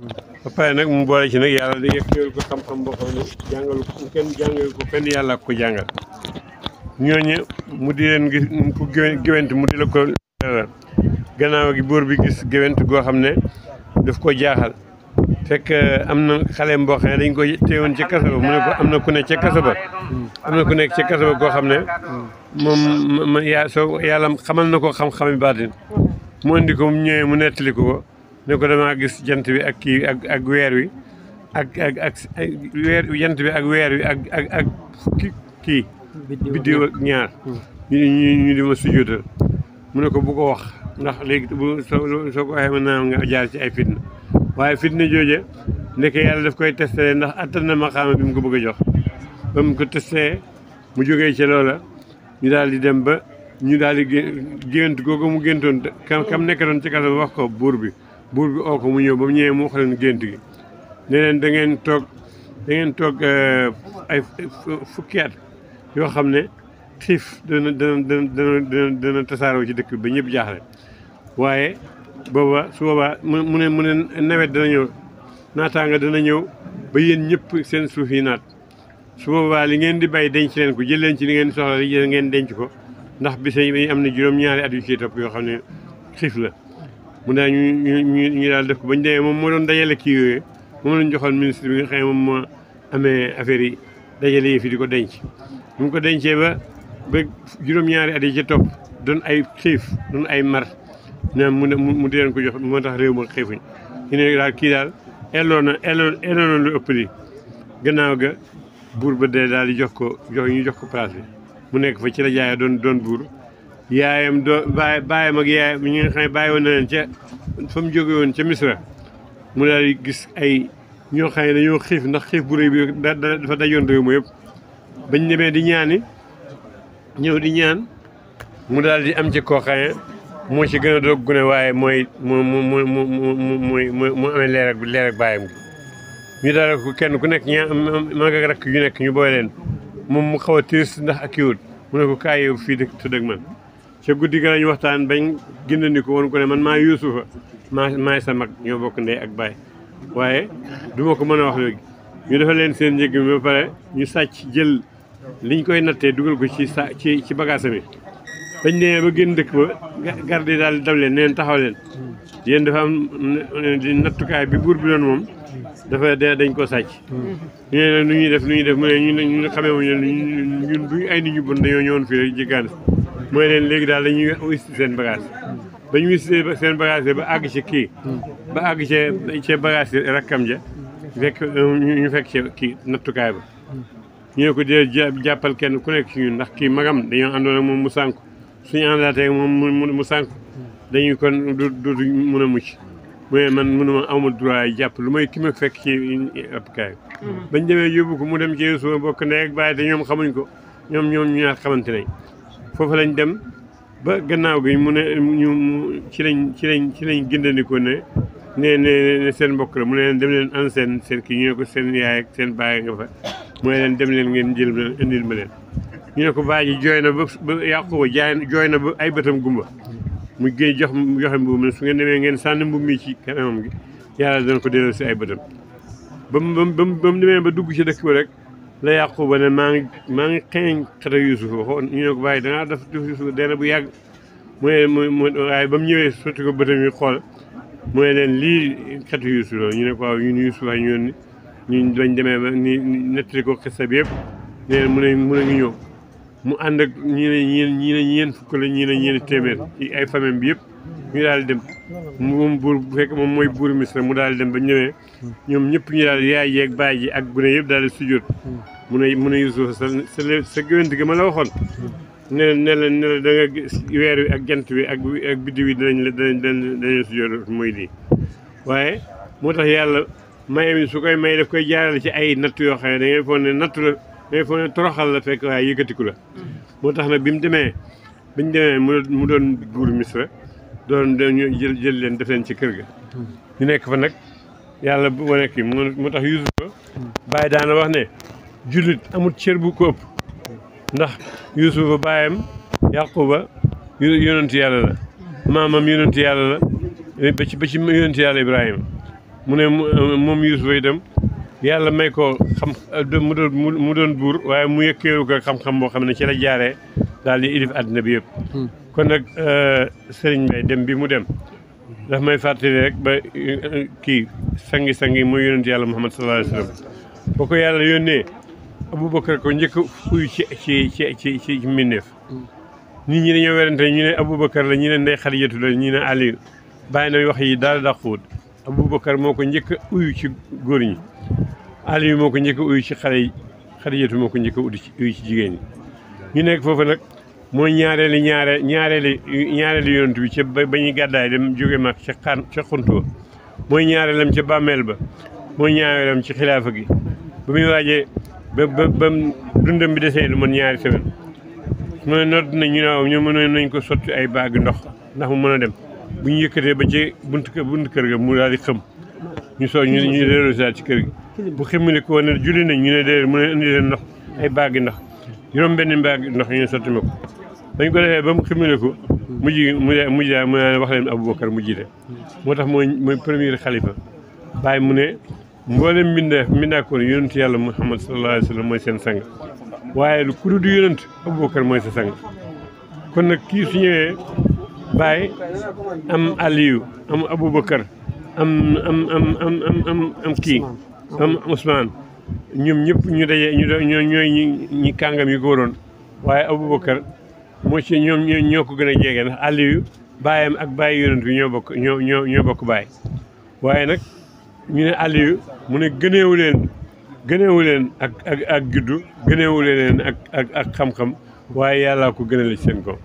ba pare nag mu boole ci nag yàlla da yëkkëwal ko xam-xam boo xam ne jàngalu ko kenn jàngalu ko fenn yàlla ko jàngal ñooñu mu di leen gis ku géwént mu di la ko gannaaw gi buur bi gis géwént goo xam ne daf ko jaaxal fekk am na xaleem boo xam ne dañ ko téewoon ca kaso ba mu ne ko am na ku ne ca kaso ba am na ku nekk ca kaso ba koo xam ne moom yàlla xamal na ko xam-xami baatin mu indi ko mu ñëwee mu nettali ko ne ko damaa gis jant bi ak kii ak weer wi ak weer jant bi ak weer wi ak kii biddiw ak ñaar ñu di ma sujjóotal mu ne ko bu ko wax ndax léegi soo ko waxee mën naa nga jaar ci ay fitna waaye fitna jooje ndeke yàlla daf koy testé ndax attan na maqaama bi mu ko bëgg a jox ba mu ko testé mu jógee ci loola ñu daal di dem ba ñu daal di gént googu mu géntoon kam nekkatoon ci kaso ba wax ko buur bi oo ko mu ñëw ba mu ñëwee mu wax leen gént gi ne leen da ngeen toog ay fukki at yoo xam ne xiif dana tasaaroo ci dëkk bi ba ñëpp jaaxle waaye su boobaa mu ne nawet dana ñëw naataanga dana ñëw ba yéen ñëpp seen suuf yi naat su boobaa li ngeen di bay denc leen ko jël leen ci li ngeen soxla li ngeen denc ko ndax bis yi am na juróom-ñaari at yu ciy topp yoo xam ne xiif la mu daal ñu daal def ko bañ demee moom moo doon dajale kii yooyu moom lañ joxoon ministre bi nga xam ne moom moo amee affaire yi dajale yi fi di ko denc bu mu ko dencee ba juróom-ñaari at yi ci topp doon ay xiif doon ay mar mu di leen ko jox moo tax réew ma xiifuñ ñu ne daal kii daal elloo na lu ëpp li gannaaw ga buur ba dee daal di jox ko place bi mu nekk fa ci la jaaya doon buur yaayam baayam ak yaayam ñi nga xam ne bàyyi woon na leen ca fa mu jóge woon ca Misra mu daal di gis ay ñoo xam ne dañoo xiif ndax xiif bu rëy bi dafa dajoon réew ma yëpp bañ demee di ñaani ñëw di ñaan mu daal di am ci koo xam ne moo ci gën a doog gune waaye mooy mu amee leer ak bàyyam gi ñu daal ko kenn ku nekk mag ak rakk yu nekk ñu booy leen moom mu xaw a tiis ndax ak kiwut mu ne ko kaay yow fii dëkk tëdd ak man ca guddi ga lañu waxtaan bañ gindandi ko woon ko ne man maa Yuusufa maay sa mag ñoo bokk ndey ak baay waaye du ma ko mën a wax léegi ñu defal leen seen njëg mi ba pare ñu sàcc jël liñ koy nattee dugal ko ci bagage mi bañ nee ba génn dëkk ba garde daal di dab leen neen taxaw leen yéen dafa am di nattukaay bi buur bi doon moom dafa dañ ko sàcc ñu ne nag nu ñuy def mu ne ñu xamee wuñu ñun duñ ay nit ñu bon dañoo ñëwoon fii rek jéggaane mooy leen léegi daal dañuy wisti seen bagage ba ñu wisti seen bagage ba àgg ci kii ba àgg ci bagage rakkam ja ñu fekk ci kii nattukaay ba ñu ne ko dee jàppal kenn ku nekk ci ñun ndax kii magam dañoo àndoon ak moom mu sànku suñu àndaatee moom mu sànku dañuy kon du mën a mucc mu ne man mënuma amul droit jàpp lu may ki ma fekk ci appkaay bañ demee yóbbu ko mu dem ci Yuusufa bokk ndey ak baay te ñoom xamuñ ko ñoom ñu ñaar xamante nañ foofu lañ dem ba gannaaw gi mu ne ñu ci lañ gindandikoo ne seen mbokk la mu ne leen dem leen an seen kii ñu ne ko seen yaay ak seen baay nga fa mu ne leen dem leen ngeen jël indil ma leen ñu ne ko baay ji jooy na ba Yaquba jooy na ba ay bëtam gumba mu géey joxe mbubb mi su ngeen demee ngeen sànni mbubb mi ci kanamam gi yàlla dana ko delloo si ay bëtam ba mu demee ba dugg ci dëkk ba rek la Yaquba ne maa ngi xeeñ xeta Yuusuf waxoon ñu ne ko bàyyi dangaa def Yuusuf dee na bu yàgg mu waaye ba mu ñëwee sotti ko bëtam yi xool mu ne leen lii xetu Yuusuf la ñu ne ko waaw ñun Yuusuf a ñu bañ demee ba ni nettali ko xista bi yëpp ne mu ne ngi ñëw mu ànd ak ñeen fukk la ñeen téeméer ci ay famille bi yëpp ñu daal di dem moom buur bu fekk moom mooy buur Misra mu daal di dem ba ñëwee ñoom ñëpp ñu daal yaay yeeg baay ji ak gune yëpp daal di sujjóot mu ne Yuusuf sa géwént gi ma la waxoon ne la da nga gis weer wi ak jant bi ak biddi wi danañ sujjóot mooy lii waaye moo tax yàlla may su koy may daf koy jaarale ci ay natt yoo xam ne da ngay foog ne nattu la mais foo ne toroxal la fekk waaye yëkkatiku la moo tax nag bi mu demee mu doon buur Misra doon ñu jël leen def leen ci kër ga ñu nekk fa nag yàlla bu wane kii moo tax Yuusufa Baye daana wax ne jullit amul cër bu ko ëpp ndax Yuusufa baayam Yaquba yonent yàlla la maamam yonent yàlla la ba ci yonent yàlla Ibrahima mu ne moom Yuusufa itam yàlla may ko xam mu doon buur waaye mu yëkkeewu ko xam-xam boo xam ne ci la jaaree daal di ilif àddina bi yëpp kon nag Serigne Mbaye dem bi mu dem daf may fàttali rek ba kii sangi mooy yonent yàlla Muhammad sallallahu alayhi wa sallam boo ko yàlla yónnee Aboubacar ko njëkk uyu ci mbindeef nit ñi dañoo werante ñu ne Aboubacar la ñu ne Ndey Xadijatu la ñu ne Aliou bàyyi na wax yi daal dàquwut Aboubacar moo ko njëkk a uyu ci góor ñi Aliou moo ko njëkk a uyu ci xale yi Xadijatu moo ko njëkk a uyu ci jigéen ñi ñu nekk foofu nag mooy ñaareeli yonent bi ca ba ñuy gàddaay dem jóge mag ca xuntuwa mooy ñaareelam ca bàmmeel ba mooy ñaareelam ci xilaafa gi ba muy waajee ba dundam bi desee lu mën ñaari semaine mu ne nodd nañ ñu ne ñu mënoon nañ ko sotti ay baag ndox ndax mu mën a dem bu ñu yëkkatee ba ci buntu kër ga mu daal di xëm ñu ñu dellusiwaat ci kër gi bu xëmmali ko ne julli nañ ñu ne déedéet mu ne indi leen ndox ay baagi ndox juróom benn baagi ndox ñu ne sotti ma ko dañ ko defee ba mu xëmmali ko mujj daal mu ne wax leen Aboubacar mu jiite moo tax mooy premier xalifa bàyyi mu ne mboolem mbindaakoon yonent yàlla Muhammad sallallahu alayhi wa sallam mooy seen sang waaye lu ku dul yonent Aboubacar mooy sa sang kon nag kii su ñëwee Baye am Aliou am Aboubacar am kii am Ousmane ñoom ñëpp ñu daje ñooy ñi kàngam yi ko waroon waaye Aboubacar moo ci ñoom ñoo ko gën a jege ndax Aliou baayam ak baay yonent bi ñoo bokk baay waaye nag ñu ne Aliou mu ne gëneewu leen ak juddu gëneewu leen ak xam-xam waaye yàllaa ko gënale ci seen kaw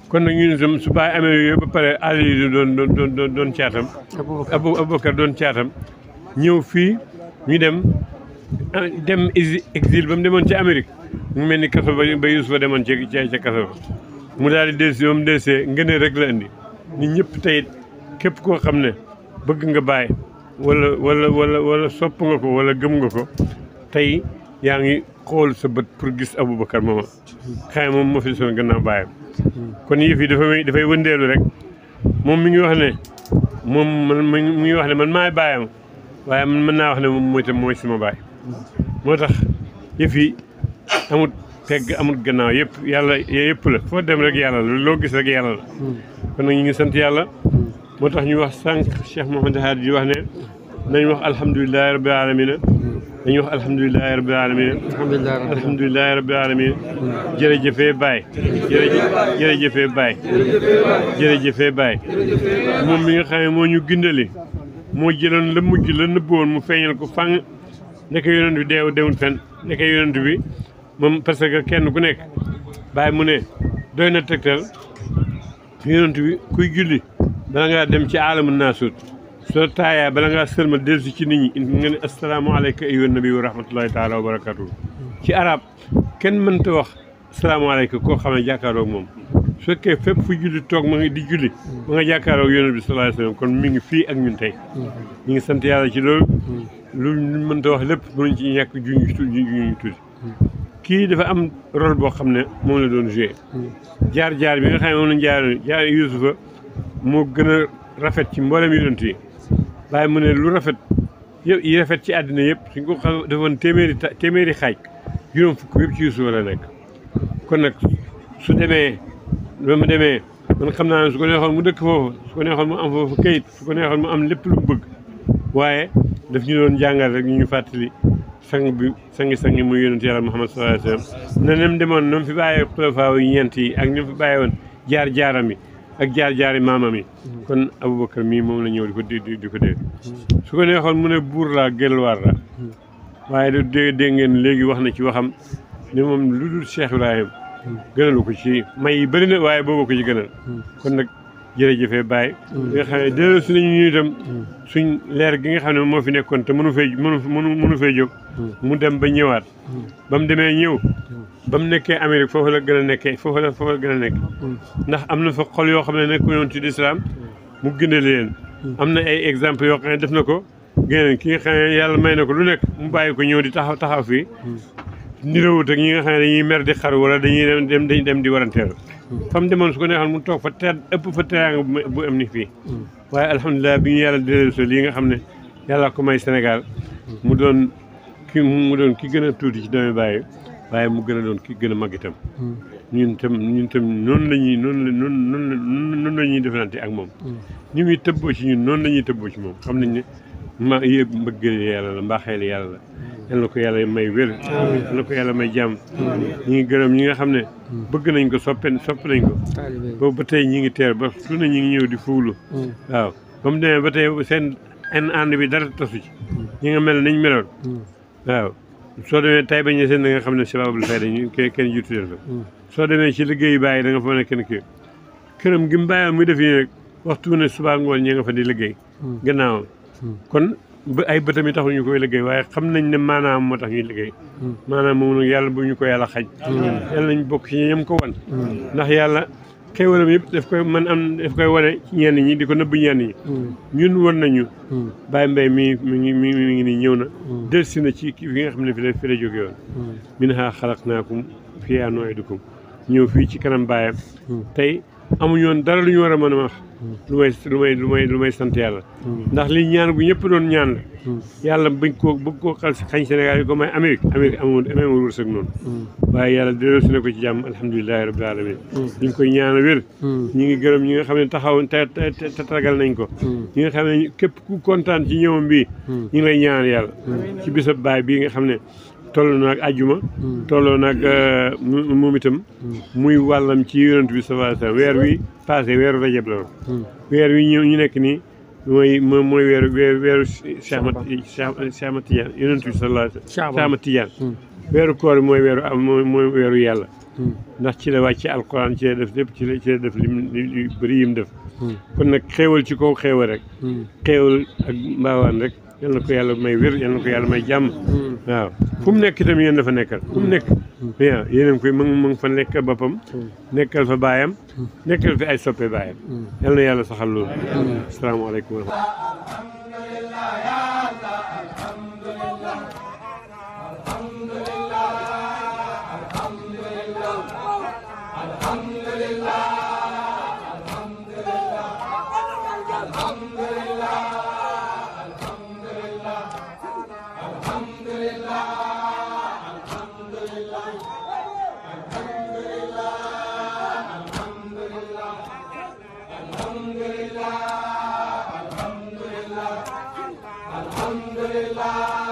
kon nag ñun itam su baay amee yooyu ba pare Aliou doon caatam Aboubacar doon caatam ñëw fii ñu dem exil ba mu demoon ci Amérique mu mel ni kaso ba Yuusufa demoon ca kaso ba mu daal di dellusi ba mu dellusee ngënee rek la indi nit ñëpp tey képp koo xam ne bëgg nga baay wala sopp nga ko wala gëm nga ko tey yaa ngi xool sa bët pour gis Aboubacar mooma xëy moom moo fi son gannaaw baayam kon yëf yi dafay wëndeelu rek moom mi ngi wax ne mi ngi wax ne man maay baayam waaye man mën naa wax ne moom mooy sama baay moo tax yëf yi amut pegg amut gannaaw yëpp la foo dem rek yàlla la loo gis rek yàlla la kon nag ñu ngi sant yàlla moo tax ñu wax sànq Cheikh Mouhamed Hadi di wax ne nañ wax alhamdulilahi rabbil alamina dañuy wax alhamdulilahi rabbil alamina alhamdulilahi rabbil alamina jërëjëfee Baye jërëjëfee Baye jërëjëfee Baye moom mi nga xam ne moo ñu gindali moo jëloon la mujj la nëbboon mu feeñal ko fang nekk yonent bi deewul fenn nekk yonent bi moom parce que kenn ku nekk Baye mu ne doy na tegtal yonent bi kuy julli bala ngaa dem ci aalamu naasut soo taayaa bala ngaa sëlmal dellusi ci nit ñi nga ne asalaamaaleykum ayyuhan nabi wa rahmatullahi taala wa barakatuh ci arab kenn mënta wax asalaamaaleykum koo xam ne jàkkaaroog moom su fekkee fépp fu julli toog ma ngi di julli ma nga jàkkaaroog yonent bi sallallahu alayhi wa sallam kon mi ngi fii ak ñun tey ñu ngi sant yàlla ci loolu lu mënta wax lépp mënuñ ci ñàkk juñu tuuti kii dafa am rôle boo xam ne moom la doon joué jaar-jaar bi nga xam ne moom lañ jaar Yuusufa moo gën a rafet ci mboolem yonent yi waaye mu ne lu rafet yëpp yi rafet ci àddina yëpp suñ ko xam defoon téeméeri xaaj juróom fukk yëpp ci Yuusufa la nekk kon nag su demee ba mu demee man xam naa ne su ko neexoon mu dëkk foofu su ko neexoon mu am foofu kayit su ko neexoon mu am lépp lu mu bëgg waaye daf ñu doon jàngal rek ñu fàttali sangi muy yonent yàlla Muhammad sallallahu alayhi wa sallam na nem demoon noonu fi bàyyee xulafaa yi ñeent yi ak ñoom fi bàyyi woon jaar-jaaram yi ak jaar-jaari maamam yi kon Aboubacar mii moom la ñëw di ko dégg su ko neexoon mu ne buur laa gelwaar la waaye du dégg ngeen léegi wax na ci waxam ne moom lu dul Cheikh Ibrahim gënalu ko ci may yi bëri na waaye boobu ko ci gënal kon nag jërëjëfee Baye li nga xam ne delloo si nañu ñu itam suñ leer gi nga xam ne moo fi nekkoon te mënu fee jóg mu dem ba ñëwaat ba mu demee ñëw ba mu nekkee Amérique foofu la gën a nekkee foofu la gën a nekk ndax am na fa xol yoo xam ne nekku yoon ci lislaam mu gënal leen am na ay exemple yoo xam ne def na ko géneen ki nga xam ne yàlla may na ko lu nekk mu bàyyi ko ñëw di taxaw fii niroowut ak ñi nga xam ne dañuy mer di xaru wala dañuy dem di waranteelu fa mu demoon su ko neexoon mu toog fa ëpp fa teraanga bu am ni fii waaye alhamdulilah bi ñu yàlla delloo lii nga xam ne yàlla ko may Sénégal mu doon ki gën a tuuti ci doomi bàyyi waaye mu gën a doon ki gën a mag itam ñun tam noonu la ñuy defalante ak moom ni muy tëbboo ci ñun noonu la ñuy tëbboo ci moom xam nañ ne ma yëg mbëggeel yàlla la mbaaxeel yàlla la yal na ko yàlla may wér yal na ko yàlla may jàmm ñi ngi gërëm ñi nga xam ne bëgg nañ ko sopp nañ ko boobu ba tey ñi ngi teer ba su ne ñi ngi ñëw di fuuglu waaw ba mu demee ba tey seen ànd bi dara tasu ci ñi nga mel nañ meloon waaw soo demee tay bañ seen da nga xam ne sababul fay dañu kenn jiitu leen fa soo demee ci liggéeyu bàyyi da nga fa ne kenn kii këram gi mu bàyyi muy def yi rek waxtu ne suba ngoon ñi nga fa di liggéey gannaawam kon ay bëtam yi taxul ñu koy liggéey waaye xam nañ ne maanaam moo tax ñuy liggéey maanaam moom nag yàlla bu ñu ko yàlla xaj yàlla nañ bokk ci ñam ko wan ndax yàlla xéewalam yëpp daf koy wane ci ñenn ñi di ko nëbb ñenn ñi ñun wan nañu Baye Mbaye mi ngi nii ñëw na delsi na ci fi nga xam ne fi la jóge woon minhaa xalaqnaakum fiihaa nu'iidukum ñëw fii ci kanam baayam tey amuñu woon dara lu ñu war a mën a wax lu may sant yàlla ndax li ñaan bu ñëpp doon ñaan la yàlla bëgg koo xañ Sénégal yi ko may Amérique amul wërsëg noonu waaye yàlla delloo si na ko ci jàmm alhamdulilahi rabbil alamin ñu ngi koy ñaan a wér ñi ngi gërëm ñi nga xam ne taxaw te tagal nañ ko ñi nga xam ne képp ku kontaan ci ñëwam bii ñu ngi lay ñaan yàlla ci bisab baay bii nga xam ne tolloo naag ajjuma tolloo naag moom itam muy wàllam ci yonent bi sallallahu alayhi wa sallam weer wi passé weeru rajab la woon weer wi ñu nekk nii mooy weeru Cheikh Ahmad Tidiane yonent bi sallallahu alayhi wa sallam Cheikh Ahmad Tidiane weeru koor mooy weeru yàlla ndax ci la wàcc alquran ci la def lépp ci la def li bëri yim def kon nag xéewal ci kaw xéewal rek xéewal ak mbaawaan rek yal na ko yàlla may wér yal na ko yàlla may jàmm waaw fu mu nekk itam yéen dafa nekkal fu mu nekk waaw yéen koy mu ngi fa nekkal boppam nekkal fa baayam nekkal fi ay soppe baayam yal na yàlla saxal loolu asalaamaaleykum wa Alhamdulillah.